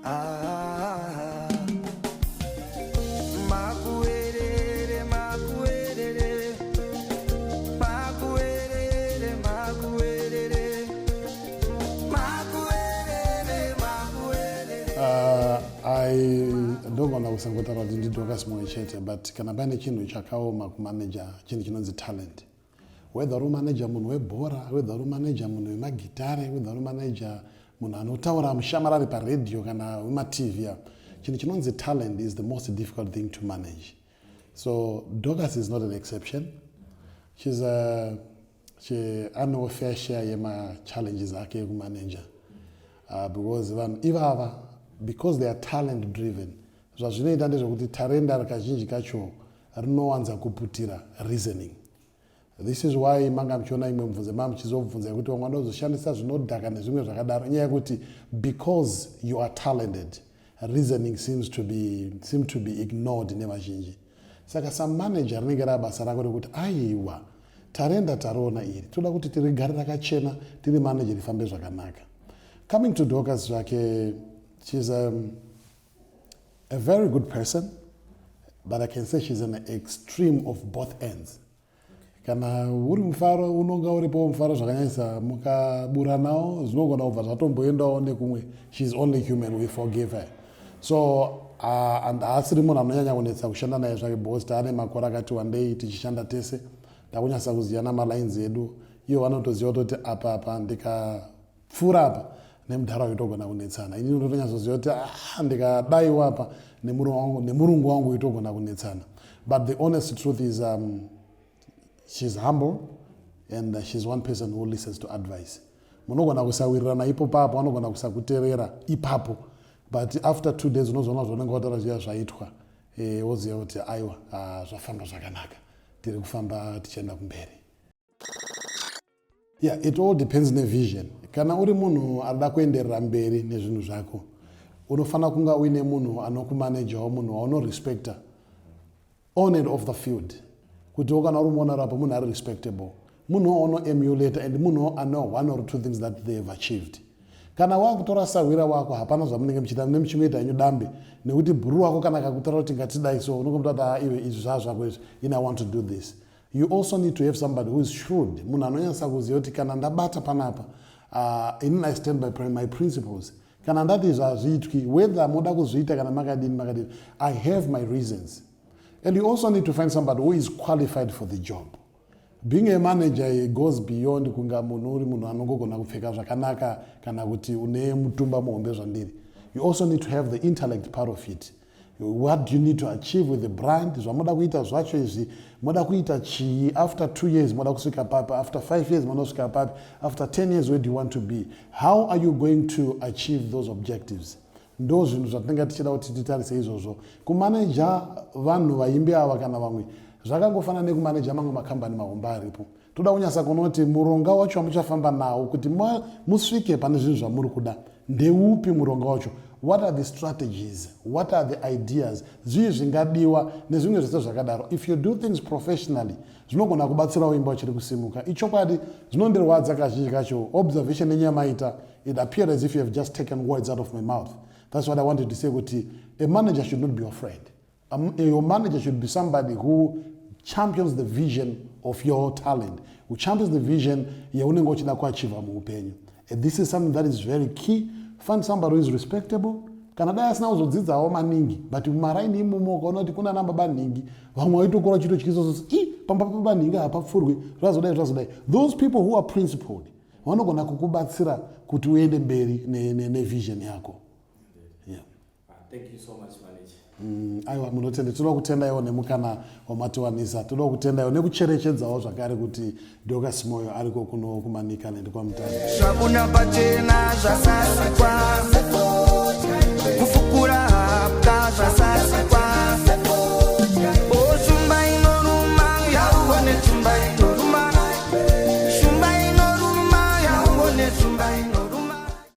Ah, makuwerere, makuwerere, makuwerere, makuwerere, makuwerere, makuwerere. I ndogona kusangotaura kuti ndiDorcas Moyo chete, but kana paine chinhu chakaoma kumaneja, chinhu chinonzi talent. Whether uri manager munhu webhora, whether uri manager munhu wemagitare, whether uri manager munhu anotaura mushamarari paredhiyo kana wemaTV apa, chinhu chinonzi talent is the most difficult thing to manage. So Dorcas is not an exception. She's a she anewo fair share yemachallenges ake ekumanager, because vanhu ivava, because they are talent driven, zvazvinoita ndezvekuti tarenda kazhinji kacho rinowanza kuputira reasoning. This is why manga muchiona imwe mubvunzo maa muchizobvunza yekuti vamwe vanozoshandisa zvinodhaka nezvimwe zvakadaro, inyaya yekuti because you are talented, reasoning seem to be ignored nevazhinji. Saka samanager rinenge rava basa rako rekuti, aiwa, tarenda tariona iri, toda kuti tirigare rakachena, tiri manager, rifambe zvakanaka. Coming to Dorcas zvake, she's a very good person, but I can say she's an extreme of both ends. Kana uri mufaro, unonga uripo mufaro zvakanyanyisa. Mukaburanawo, zvinogona kubva zvatomboendawo nekumwe. She's only human, we forgive her. So and haasiri munhu anonyanya kunetsa kushanda naye zvake, because taane makore akati wandei tichishanda tese, takunyatsa kuziyana malines edu. Ivo vanotoziva kutoti apa apa ndikapfuura apa nemudhara waitogona kunetsana. Inini ndotonyatsoziva kuti, ah, ndikadaiwo apa nemurungu wangu itogona kunetsana. But the honest truth is, she's humble and she's one person who listens to advice. Munogona kusawirirana ipo papo, vanogona kusakuteerera ipapo, but after 2 days unozoona zvaunenge wataura zviya zvaitwa. Woziva kuti aiwa, zvafamba zvakanaka, tiri kufamba tichienda kumberi. Yeah, it all depends nevision. Kana uri munhu arida kuenderera mberi nezvinhu zvako, unofanira kunga uine munhu anokumanejawo, munhu waunorespecta on and off the field, kuti kana uri muona rapo munhu ari respectable, munhu waunoemulata and munhu ano one or two things that they have achieved. Kana wakutora sahwira wako, hapana zvamunenge muchiita, mune muchingoita henyu dambe, nekuti bhuru wako kana kakutaura kuti ngatidai, so unongomuta kuti, "Ah, iwe, izvi zvaa zvako izvi, in I want to do this." You also need to have somebody who is shrewd, munhu anonyatsa kuziva kuti kana ndabata panapa, inini I stand by my principles. Kana ndati izvi hazviitwi, whether moda kuzviita kana makadini makadini, I have my reasons. And you also need to find somebody who is qualified for the job. Being a manager goes beyond kunga munhu uri munhu anongogona kupfeka zvakanaka kana kuti une mutumba muhombe zvandiri. You also need to have the intellect part of it. What do you need to achieve with the brand? Zvamoda kuita zvacho izvi, moda kuita chii after 2 years? Moda kusvika papi after 5 years? Moda kusvika papi after 10 years? Where do you want to be? How are you going to achieve those objectives? Ndo zvinhu zvatinenge tichida kuti titarise izvozvo. Kumaneja vanhu, vaimbi ava kana vamwe, zvakangofanana nekumaneja mamwe makambani mahombe aripo. Toda kunyatsa kuona kuti muronga wacho wamuchafamba nawo kuti musvike pane zvinhu zvamuri kuda ndeupi muronga wacho. What are the strategies? What are the ideas? Zvii zvingadiwa nezvimwe zvese zvakadaro? If you do things professionally, zvinogona kubatsirawo imba uchiri kusimuka. Ichokwadi, zvinondirwadza kazhinji kacho. Observation yenyamaita, it appeared as if you have just taken words out of my mouth. That's what I wanted to say, kuti a manager should not be afraid. Your manager should be somebody who champions the vision of your talent, who champions the vision yaunenge uchida kuachieva muupenyu. And this is something that is very key. Find somebody who is respectable. Kana dai asina kuzodzidzawo maningi, but mumaraini imomo ukaona kuti kuna nambaba nhingi, vamwe vaitokura chitotyisa, i pamba pababa nhingi hapapfurwi, zvazodai zvazodai. Those people who are principled vanogona kukubatsira kuti uende mberi nevision yako, yeah. Thank you so much, manager. Aiwa, munotenda. Toda kutendaiwo nemukana wamatiwanisa. Toda kutendaiwo nekucherechedzawo zvakare kuti Dorcas Moyo ariko kuno kuManicaland kwaMutare. Zvabuda pachena, zvasasikwa.